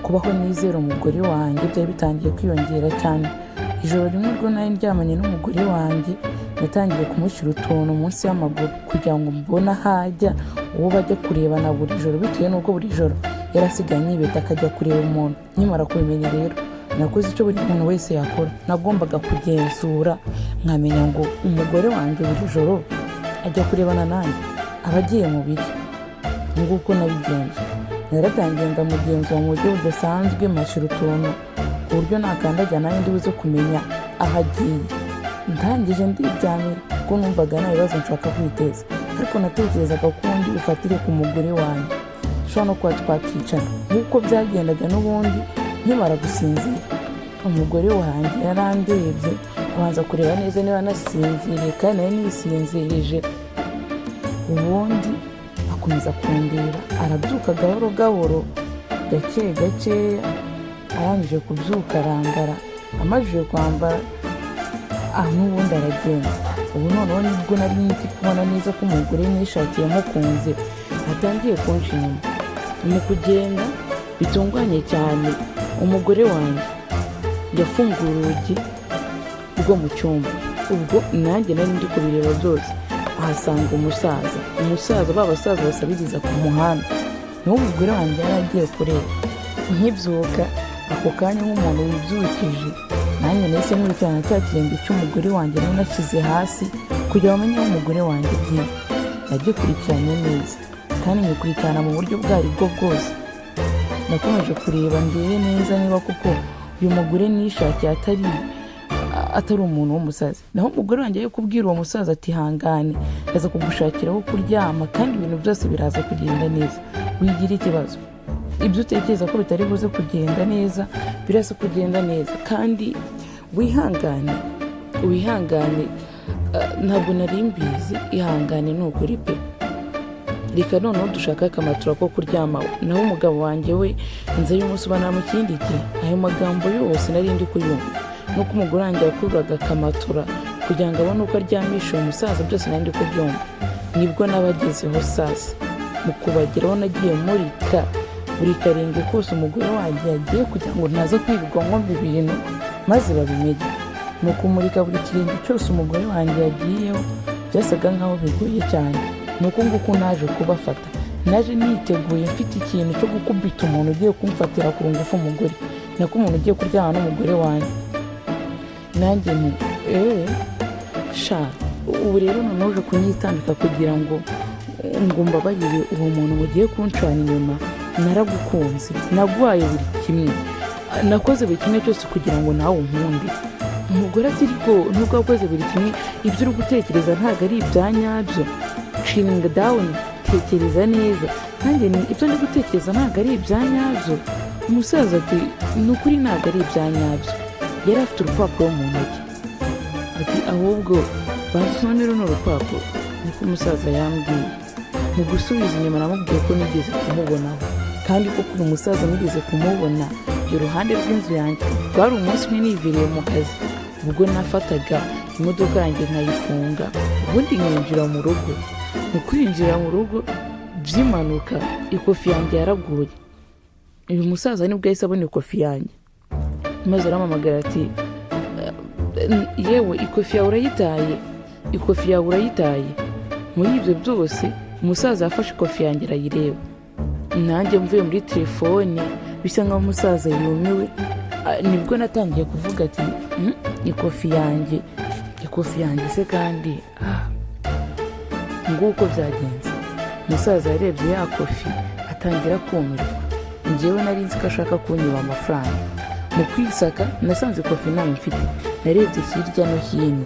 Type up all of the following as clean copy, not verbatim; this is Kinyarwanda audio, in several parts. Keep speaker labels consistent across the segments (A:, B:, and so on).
A: Kubaho nizera umugore wanjye byari bitangiye kwiyongera cyane. Ijoro rimwe ubwo nari ndyamanye n'umugore wanjye, natangiye kumushyira utuntu munsi y'amaguru kugira ngo mbone aho ajya, uwo bajya kurebana buri joro, bitewe n'uko buri joro yarasigaye anyibeta akajya kureba umuntu. Nkimara kubimenya rero, nakoze icyo buri muntu wese yakora. Nagombaga kugenzura nkamenya ngo umugore wanjye buri joro ajya kurebana nanjye aba agiye mu biki. Nguko nabigenje. Naratangiye ndamugenzura mu buryo budasanzwe, mpashyira utuntu ku buryo nakandagira nanjye ndi buze kumenya aho agiye. Ndangije ndiryamira kuko numvaga nta bibazo nshaka kwiteza, ariko natekerezaga ko ubundi bufatire ku mugore wanjye dushobora no kuba twakicana nk'uko byagendaga n'ubundi. Nkimara gusinzira, umugore wanjye yarandebye, abanza kureba neza niba nasinziriye, kandi nari nisinzirije. Ubundi akomeza kundeba, arabyuka gahoro gahoro, gake gakeya. Arangije kubyuka arambara. Amajije kwambara, ah, n'ubundi aragenda. Ubu noneho nibwo nari ndi kubona neza ko umugore nishakiye mukunze atangiye kunca inyuma. Mu kugenda bitunganye cyane, umugore wanjye yafunguye urugi rwo mu cyumba. Ubwo nanjye nari ndi kubireba byose. Ahasanga umusaza, umusaza, ba basaza basabiriza ku muhanda, niwo umugore wanjye yari agiye kureba. Nkibyuka ako kanya, nk'umuntu wibyukije, nanjye nahise nkurikirana cya kirenge cy'umugore wanjye nari nashyize hasi kugira ngo bamenye aho umugore wanjye agiye. Nagikurikiranye neza kandi ngikurikirana mu buryo ubwo ari bwo bwose. Nakomeje kureba ndebe neza niba koko uyu mugore nishakiye atari umuntu w'umusazi. Naho umugore wanjye ari kubwira uwo musaza ati: "Hangane, ndaza kugushakira aho kuryama kandi ibintu byose biraza kugenda neza, wigira ikibazo. Ibyo utekereza ko bitari buze kugenda neza biraza kugenda neza, kandi wihangane, wihangane." Ntabwo nari mbizi. "Ihangane ni ukuri pe, reka noneho dushake akamatura ko kuryamaho." Naho umugabo wanjye we nze y'umunsi mu kindi gihe. Ayo magambo yose nari ndi kuyumva, nuko umugore wanjye yakururaga akamatura kugira ngo abone uko aryamisha uwo musaza, byose nari ndi kubyumva. Nibwo nabagezeho sasa. Mu kubageraho, nagiye murika buri karenge kose umugore wanjye yagiye kugira ngo ntaza kwirirwa nkomba ibintu maze babimenye. Mu kumurika buri kirenge cyose umugore wanjye yagiyeho, byasaga nkaho bigoye cyane. Ni uko nguko naje kubafata. Naje niteguye, mfite ikintu cyo gukubita umuntu ugiye kumfatira ku ngufu umugore, nako umuntu ugiye kuryama n'umugore wanjye. Nanjye nti: "Eee sha, ubu rero noneho uje kunyitambika kugira ngo mbabarire uwo muntu mugiye kuncana inyuma. Naragukunze, naguhaye buri kimwe, nakoze buri kimwe cyose kugira ngo nawe unkunde." Umugore ati: "Ariko nubwo wakoze buri kimwe, ibyo uri gutekereza ntabwo ari ibya nyabyo. Chilling down, tekereza neza." Nanjye ni: "Ibyo ndi gutekereza ntabwo ari ibya nyabyo?" Umusaza ati: "Ni ukuri ntabwo ari ibya nyabyo." Yari afite urupapuro mu ntoki. Ati: "Ahubwo banza usome runo rupapuro," niko umusaza yambwiye. Mu gusubiza inyuma, namubwiye ko nigeze kumubonaho, kandi koko uyu musaza nigeze kumubona iruhande rw'inzu yanjye. Bwari umunsi umwe niviriye mu kazi, ubwo nafataga imodoka yanjye nkayifunga, ubundi nkinjira mu rugo. Mu kwinjira mu rugo by'impanuka, ikofi yanjye yaraguye. Uyu musaza nibwo yahise abona ikofi yanjye, maze arampamagara ati: "Yewe, ikofi yawe urayitaye, ikofi yawe urayitaye." Muri ibyo byose, umusaza yafashe ikofi yanjye arayireba. Nanjye mvuye muri telefone, bisa nkaho umusaza yumiwe. Nibwo natangiye kuvuga ati: Ikofi yanjye, ikofi yanjye se kandi?" Nguko byagenze. Umusaza yarebye ya kofi atangira kumirwa. Njyewe nari nzi ko ashaka kunyiba amafaranga. Mu kwisaka nasanze kofi ntayo mfite. Narebye hirya no hino,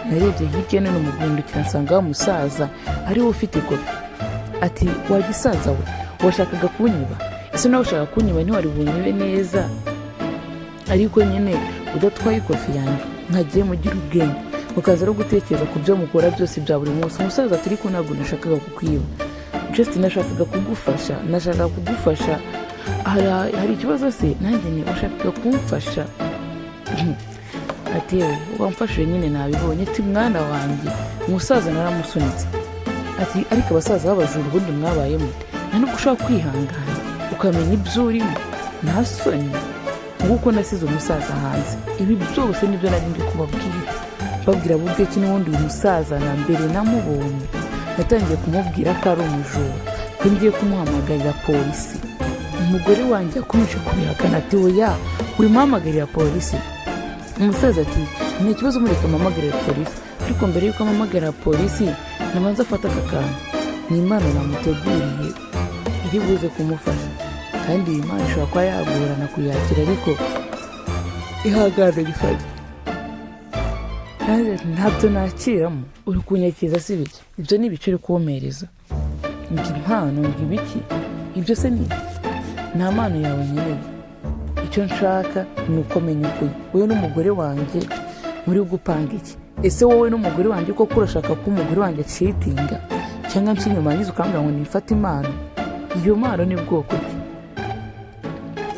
A: narebye hirya no hino, mu guhindukira nsanga wa musaza ariwe ufite ikofi. Ati: "Wagisaza we, washakaga kunyiba? Ese nawe ushaka kunyiba ntiwari bunyibe neza, ariko nyine udatwaye ikofi yanjye? Nkagiye mugira ubwenge, mukaza no gutekereza ku byo mukora byose bya buri munsi." Umusaza ati: "Ariko ntabwo nashakaga kukwiba, just nashakaga kugufasha, nashakaga kugufasha. Hari ikibazo se?" Nanjye ni: "Washakaga kumfasha?" Ati: "Yewe, wamfashije nyine, nabibonye." Ati: "Mwana wanjye." Umusaza naramusunitse. Ati: "Ariko abasaza b'abajura ubundi mwabaye mute? Nta nubwo ushobora kwihangana ukamenya ibyo urimo." Nta soni? Nguko nasize umusaza hanze. Ibi byose nibyo nari ndi kubabwira, babwira buryo ki n'ubundi uyu musaza na mbere namubonye natangiye kumubwira ko ari umujura, ko ngiye kumuhamagarira polisi. Umugore wanjye yakomeje kubihakana, ati: "Oya, wimuhamagarira polisi." Umusaza ati: "Nta kibazo, mureka mpamagarira polisi, ariko mbere y'uko mpamagarira polisi nabanza afata aka kantu, ni impano namuteguriye iri buze kumufasha, kandi iyi mpano ishobora kuba yagorana kuyakira, ariko ihangane gifate." Ntabyo nakiramo, uri kunyakiza si bike, ibyo ni ibice uri kumpereza, ngo impano, ngo ibiki, ibyo se ni ibiki? Nta mpano yawe nkeneye. Icyo nshaka ni uko menya ukuri. Wowe n'umugore wanjye muri gupanga iki? Ese wowe n'umugore wanjye koko urashaka ko umugore wanjye acheatinga cyangwa nca inyuma, ngize ukambwira ngo nifate impano? Iyo mpano ni bwoko ki?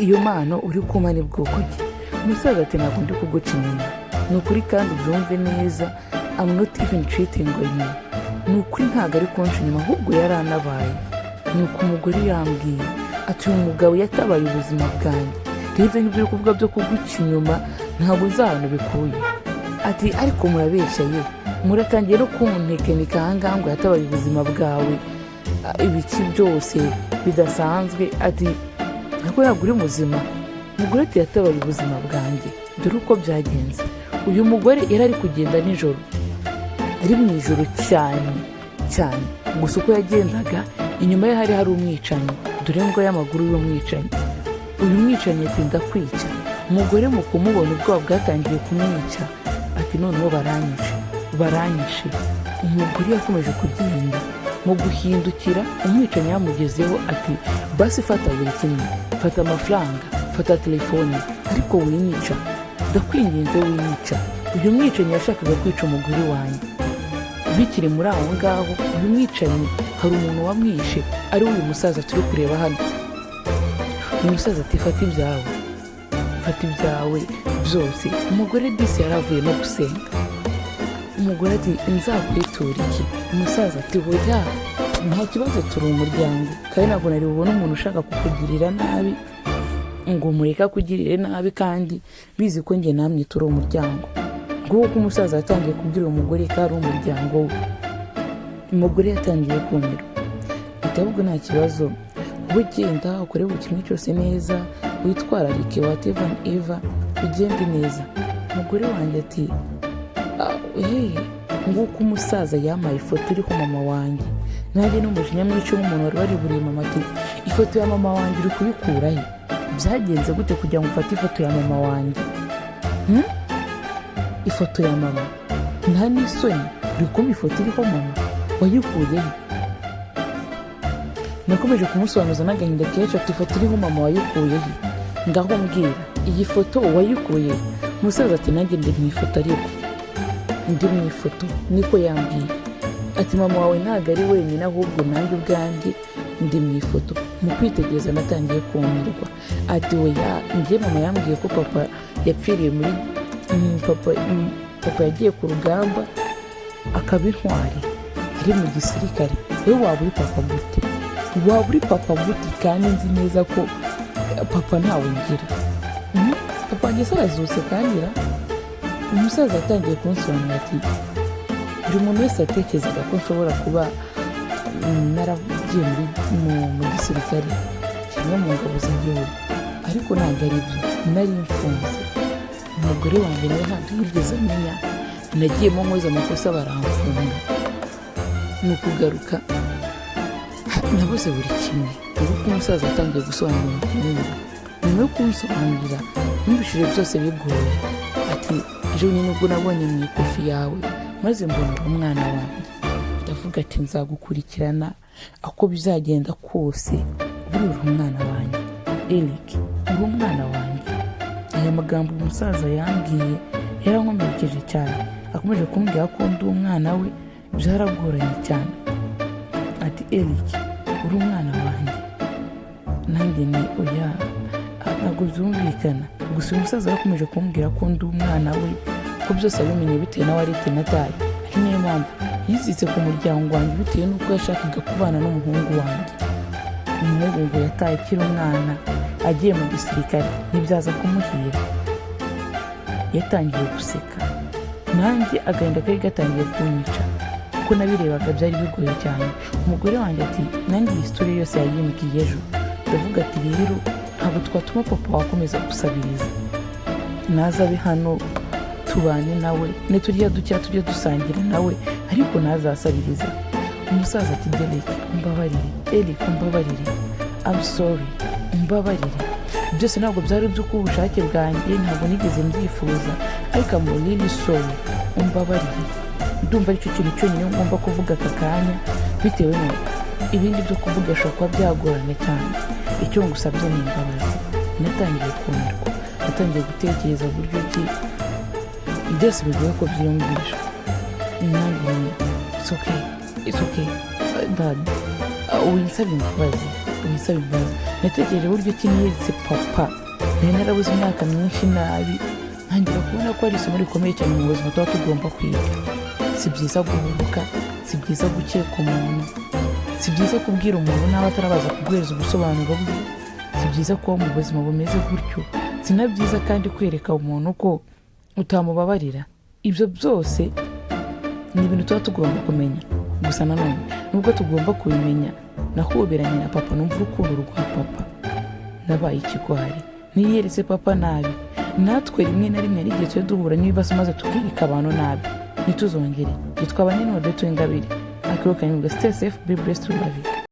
A: Iyo mpano uri kumpa ni bwoko ki?" Umusaza ati: "Ntabwo ndi kuguca inyuma, ni ukuri, kandi ubyumve neza, I'm not even cheating on you. Ni ukuri, ntabwo ari kunca inyuma, ahubwo yaranabaye." Ni uko umugore yambwiye ati: "Uyu mugabo yatabaye ubuzima bwanjye, rero ibyo ngibyo uri kuvuga byo kuguca inyuma ntabwo uzi ahantu bikuye." Ati: "Ariko murabeshya ye, muratangiye no kuntekenika ahangaha ngo yatabaye ubuzima bwawe, ibiki byose bidasanzwe." Ati: "Ariko ntabwo uri muzima." Umugore ati: "Yatabaye ubuzima bwanjye. Dore uko byagenze. Uyu mugore yari ari kugenda nijoro, ari mu ijoro cyane cyane. Gusa uko yagendaga, inyuma ye hari hari umwicanyi. Dore ngo y'amaguru y'umwicanyi. Uyu mwicanyi ati: 'Ndakwica.' Umugore mu kumubona ubwoba bwatangiye kumwica, ati: 'Noneho baranyishe, baranyishe.' Umugore yakomeje kugenda, mu guhindukira umwicanyi yamugezeho, ati: 'Basi fata buri kimwe, fata amafaranga, fata telefone, ariko winyica, ndakwinginze winyica.' Uyu mwicanyi yashakaga kwica umugore wanjye. Bikiri muri aho ngaho, uyu mwicanyi hari umuntu wamwishe, ari we uyu musaza turi kureba hano. Uyu musaza ati: 'Fata ibyawe, fata ibyawe byose.' Umugore disi yari avuye no gusenga. Umugore ati: 'Nzakwitura iki?' Umusaza ati: 'Hoya, nta kibazo, turi umuryango, kandi ntabwo nari bubone umuntu ushaka kukugirira nabi ngo mureke akugirire nabi, kandi bizi ko njye namwe turi umuryango." Nguko uko umusaza yatangiye kubwira uwo mugore ko ari umuryango we. Umugore yatangiye kumirwa, ati: 'Ahubwo nta kibazo, wowe ugenda ukore buri kimwe cyose neza, witwararike, whatever and ever, ugende neza." Umugore wanjye ati: 'Ah, hehe.' Nguko umusaza yampaye ifoto iriho mama wanjye. Nanjye n'umujinya mwinshi nk'umuntu wari wariburiye mama, ati: 'Ifoto ya mama wanjye uri kuyikura he? Byagenze gute kugira ngo ufate ifoto ya mama wanjye? Ifoto ya mama, nta n'isoni? Uri kumpa ifoto iriho mama, wayikuye he?' Nakomeje kumusobanuza n'agahinda kenshi, ati: 'Ifoto iriho mama wayikuye he? Ngaho mbwira, iyi foto wayikuye he?' Umusaza ati: 'Nanjye ndi mu ifoto, ariko ndi mu ifoto.' Niko yambwiye, ati: 'Mama wawe ntabwo ari wenyine, ahubwo nanjye ubwanjye ndi mu ifoto.' Mu kwitegereza natangiye kumirwa, ati: 'Oya, njye mama yambwiye ko papa yapfiriye muri papa, papa yagiye ku rugamba akaba intwari ari mu gisirikare. Wowe waba uri papa gute? Waba uri papa gute kandi nzi neza ko papa ntawe ngira? Papa wanjye se arazutse?' Kandi ra umusaza yatangiye kunsobanurira, ati: 'Buri muntu wese yatekerezaga ko nshobora kuba naragiye mu gisirikare kimwe mu ngabo z'igihugu, ariko ntabwo ari byo, nari mfunze. Umugore wanjye nawe ntabwo yigeze amenya. Nagiyemo nkoze amakosa baramfunga, ni ukugaruka nabuze buri kimwe.' Ubu ko umusaza yatangiye gusobanura umuhungu, nyuma yo kumusobanurira numvishije byose bigoye, ati: 'Ejo bundi nibwo nabonye mu ikofi yawe, maze mbona uri umwana wanjye. Ndavuga ati nzagukurikirana uko bizagenda kose, buriya uri umwana wanjye, Eric, uri umwana wanjye.' Aya magambo umusaza yambwiye yarankomerekeje cyane. Akomeje kumbwira ko ndi umwana we, byaragoranye cyane, ati: 'Eric, uri umwana wanjye.' Nanjye ni oya, ntabwo byumvikana. Gusa uyu musaza yakomeje kumbwira ko ndi umwana we, ko byose abimenye bitewe nawe ari nataye, ari niyo mpamvu yizitse ku muryango wanjye, bitewe n'uko yashakaga kubana n'umuhungu wanjye, umuhungu ngo yataye akiri umwana. Agiye mu gisirikare ntibyaza kumuhira. Yatangiye guseka, nanjye agahinda kari gatangiye kunyica kuko nabirebaga, byari bigoye cyane. Umugore wanjye ati: "Nanjye iyi story yose yayimbwiye ejo." Ndavuga ati: "Rero ntabwo twatuma papa wakomeza gusabiriza. Naza abe hano, tubane nawe, niturya dukeya tujye dusangira nawe, ariko ntazasabiriza." Umusaza ati: "Derek, umbabarire. Eric, umbabarire. I'm sorry, umbabarire. Byose ntabwo byari iby'ubushake bwanjye, ntabwo nigeze mbyifuza, ariko I'm really sorry, umbabarire. Ndumva aricyo kintu cyonyine ngomba kuvuga aka kanya, bitewe n'uko ibindi byo kuvuga bishobora kuba byagorana cyane. Icyo ngusabye ni imbabazi." Natangiye kumirwa, natangiye gutekereza buryo ki byose bigoye ko byiyumvisha. Nanjye ni: "It's okay, it's okay, dad, winsaba imbabazi, winsaba imbabazi." Natekereje uburyo ki niyeretse papa nari narabuze imyaka myinshi nabi, ntangira kubona ko ari isomo rikomeye cyane mu buzima tuba tugomba kwiga. Si byiza guhubuka, si byiza gukeka umuntu, si byiza kubwira umuntu naba atarabaza kuguhereza ubusobanuro bwe, si byiza kuba mu buzima bumeze gutyo, si na byiza kandi kwereka umuntu ko utamubabarira. Ibyo byose ni ibintu tuba tugomba kumenya. Gusa nanone nubwo tugomba kubimenya, nahoberanye na papa, numva urukundo rwa papa. Nabaye ikigwari, niyeretse papa nabi. Natwe rimwe na rimwe hari igihe tujya duhura n'ibibazo maze tukereka abantu nabi. Ntituzongere. Yitwa Banini Odette Ingabire. Akiro kanyibwa. Stay safe, be blessed, love you.